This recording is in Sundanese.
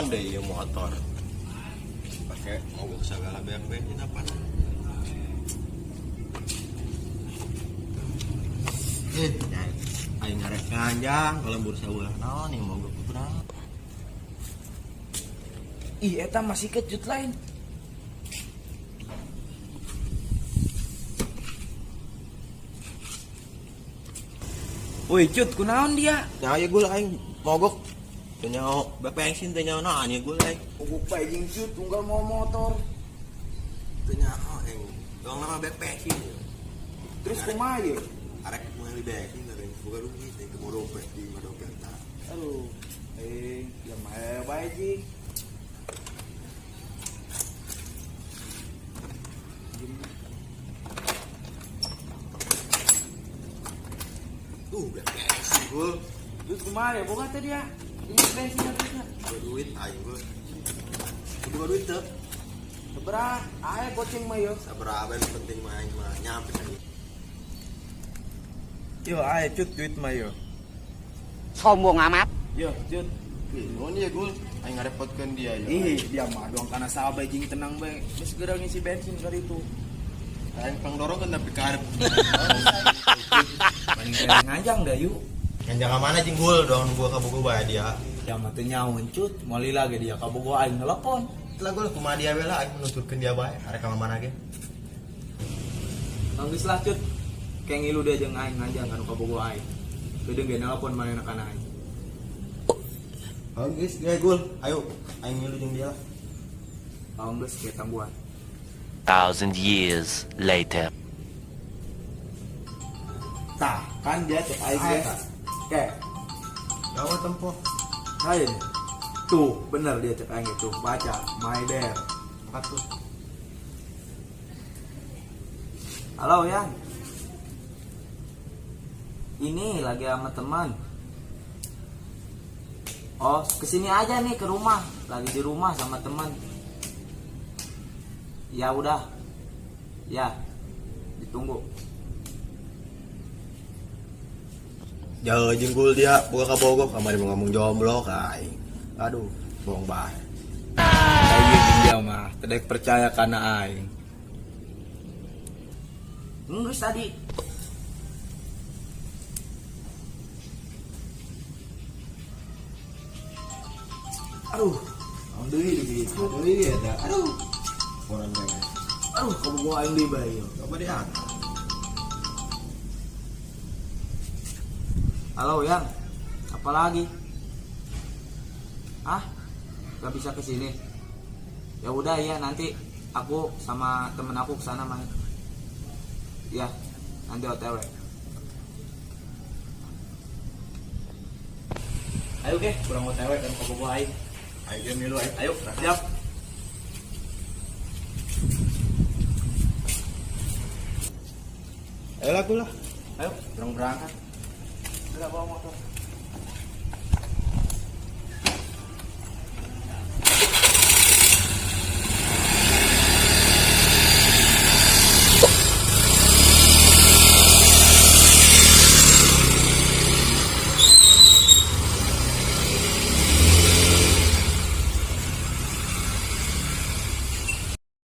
Naon deui ieu motor. Pake mogok segala beak bensin apa. Eh, nyai. Aing ngarek nganjang ka lembur saeulah naon ieu mogok kunaon. Ih, eta masih kecut lain. Woi, cut, kunaon dia? Nya ieu gul aing mogok. Teu nyaho beak bensin teu nyaho naon ieu gul aing. Mogok bae jeung cut, tunggal mau motor. Teu nyaho aing. Doang nama beak bensin. Terus kumaha ieu? Arek meuli bensin dari boga duit teh mau dompet di mah dompet tah. Aduh, ya mah bae jing. Tuh beak bensin gul. Terus kumaha ya? Boga teh dia. Ini bensin harusnya. Boga duit aing gul. Boga duit teu. Seberapa? Ayo goceng mah yo. Sabaraha nu penting mah aing mah nyampe saja. Yo, ayo cut duit mah yo. Sombong amat. Yo, cut. Nuhun ya gul, aing ngarepotkeun dia ya. Ih, dia mah doang kana sabar jeung tenang bae. Geus segera ngisi bensin kali itu. Aing pangdorongkeun tapi karep. Paling keren nganjang dah yuk. Nganjang ka mana jeung gul, doang gua ka Bogor bae dia. Dia mah teu nyaun cut, moal lila ge dia ka Bogor aing nelepon. Lah gul kumaha dia we lah aing nuturkeun dia bae, arek ka mana ge. Geus lah cut. Kayak ngilu dia jeung aing nganjang ka nu ka Bogor aing. Beudeung ge nelepon manehna kana aing. Oh geus ge gul, ayo aing ngilu jeung dia lah. Oh geus ge tangguhan. Thousand years later. Tah, kan dia cek aing ge. Oke, Gawa tempo. lain. Tuh, bener dia cek aing itu. Baca, my dear. Apa tuh? Halo, Yang. Ini lagi sama teman. Oh, kesini aja nih ke rumah. Lagi di rumah sama teman. Ya udah. Ya, ditunggu. Jauh jeung gul dia, boga ka Bogor kamari mau ngomong jomblo ka aing. Aduh, bohong bae. Ayo jeung dia mah, tedek percaya kana aing. Geus tadi. Aduh, naon deui deui. Deui eta. Aduh. Orang bae. Aduh, kabogoh aing deui bae ieu. Coba diangkat. Halo, Yang. Apa lagi? Ah, gak bisa kesini. Ya udah ya, nanti aku sama temen aku kesana main. Ya, nanti OTW. Ayo ke, kurang OTW kan kabogoh aing. Ayo ge milu aing. Ayo, siap. Ayo lah gul lah. Ayo, Urang berangkat. udah bawa motor.